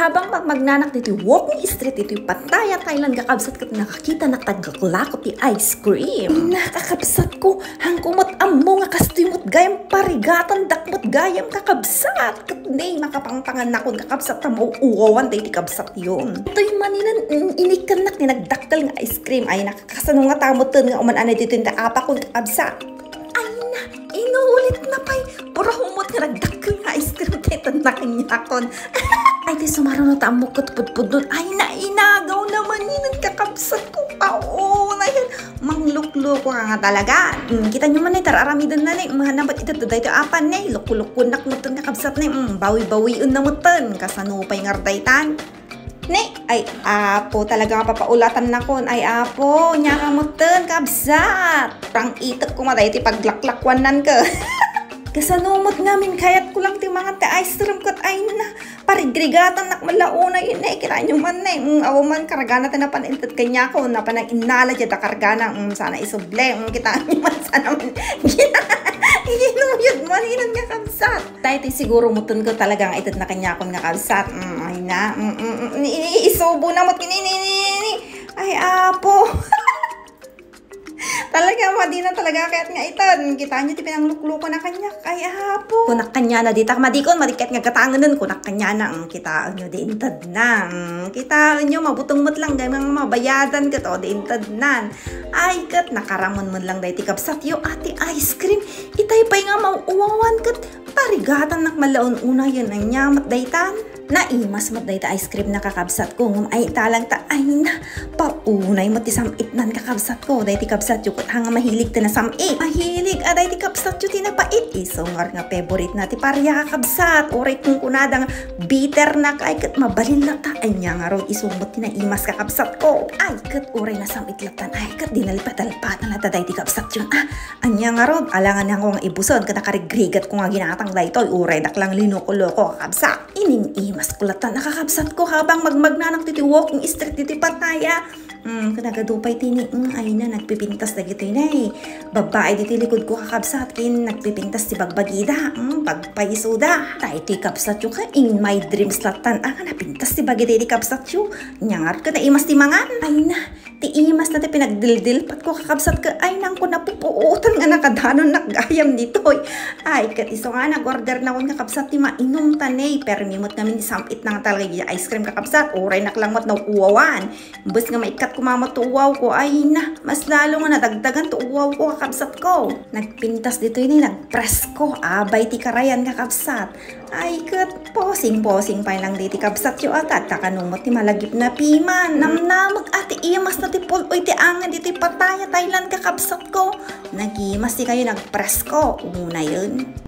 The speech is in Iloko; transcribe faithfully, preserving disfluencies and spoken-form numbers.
Habang magmagnanak ditoy walking street ditoy Pattaya, Thailand, kakabsat, ket nakakitanak ti aglaklako ti ice cream. Ina, kakabsatko, haanko met ammo nga kastoy met gayam, parigatandak met gayam, kakabsat. Ket ne, makapangpangannakon, kakabsat, ta mauuwawan daydi kabsatyon. Ditoy Manila, mm, inikkannak ti nagdakkel nga ice cream. Ay, nakakasano ngata metten nga uman-anay ditoy ti apakon, kakabsat. Ay na, inulit na pay. Puro humot nga nagdakkel nga ice cream ti itedna kaniakon. Ay, ti sumaruno ta ammok ket pudpudnon. Ay na, inagaw na manen, kakabsatko. Paunay. Manglukloko ka nga talaga. Hmm, kitaenyo man, ne, tar-aramidenna, ne. Mga nabat ita daytoy apan, ne. Lukolukonak metten, kakabsat, ne. Hmm, bawi-bawienna metten. Kasano pay ngarud daytan? Ne, ay, Apo, talaga nga papaulatanakon. Ay, Apo, ania ka metten, kabsat. Parang itek ko ma daytoy paglaklakuananko. Kasano met ngamin, kayatko lang ti mangan ti ice cream ket ay na, parigrigatannak met la unay, ne, kitaenyo man, ne. Mm, awan man kargana ti napan inted kaniakon, napan innala diay da kargana, mm, sana isubli, mm, kitaenyo man, sana man, inuyod man, inan nga kabsat. Daytoy siguro metten ket talaga nga itedna kaniakon nga kabsat. Mm, ay na. Mm, mm, mm, ni, ni, isubo na met ni, ni, ni, ni, ni. Ay, Apo. Talaga, madi na talaga kayat nga ited. Kitaenyo ti pinanglukluko na kaniak. Ay, Apo. Kunak kaniana, dita, madikon, madi kayat nga gatangenen. Kunak kaniana, ang kitaenyo, di intedna. Mm, kitaenyo, mabutong met lang, gayam nga mabayadan ket, o, di intednan. Ay, ket nakaramon man lang daytoy kabsatyo, a ti ice cream. Itay pay nga mauuwawan ket parigatannak met la unayen, ania met daytan. Naimas met dayta ice cream na, kakabsatko, ngem ay talagta, ay na, paunay met ti sam-itnan, kakabsatko. Daytoy kabsatyo ket haan nga mahilig ti nasam-it. Mahilig a daytoy kabsatyo ti napait. Isu ngarud nga favorite na ti paria, kakabsat. Uray kunkunada nga bitter na kay ket mabalin latta. Ania ngarud, isu met ti naimas, kakabsatko. Ay ket uray nasam-it lattan, ay ket dinalpadalpatan latta daytoy kabsatyon. Ah, Ania ngarud, alangan nga ibusen ket nakarigrigatko nga ginatang daytoy, uray dak lang linukoloko, kakabsat. Inim-imasko lattan, kakabsatko, habang magmagnanak ditoy walking street ditoy Pattaya. Hmm, ket nagadu pay ti ni, hmm, ay na, nagpipintas dagitoy nay babbai ditoy likodko, kakabsat, ken nagpipintas ti bagbagida, hmm, pagpaisuda. Daytoy kabsatyo ket in my dreams lattan, a, nga napintas ti bagi daydi kabsatyo. Ania ngarud ket naimas ti mangan. Ay na, Ti imas na ti pinagdildilpatko, kakabsat, ket ay nangko, napupuotan nga nakadanonnak gayam ditoy. Ay, ket isu nga nag-order nakon, kakabsat, ti mainum ta ne, permi met ngamin ti sam-itna nga talaga idiay ice cream, kakabsat, uraynak lang met nauuwawan. Imbes nga maikkat koma met ti uwawko, ay na, mas lalo nga nadagdagan ti uwawko, kakabsatko. Nagpintas ditoy ni nagpresko, abay ti karayan, kakabsat. Ay, ket posing-posing pay lang daydi kabsatyo a, ta kano met ti malagipna piman. Namnamag a ti imas na ti pul-oy ti angin ditoy Pattaya, Thailand, kakabsatko. Nagimas ti kayo nagpresko, unayen.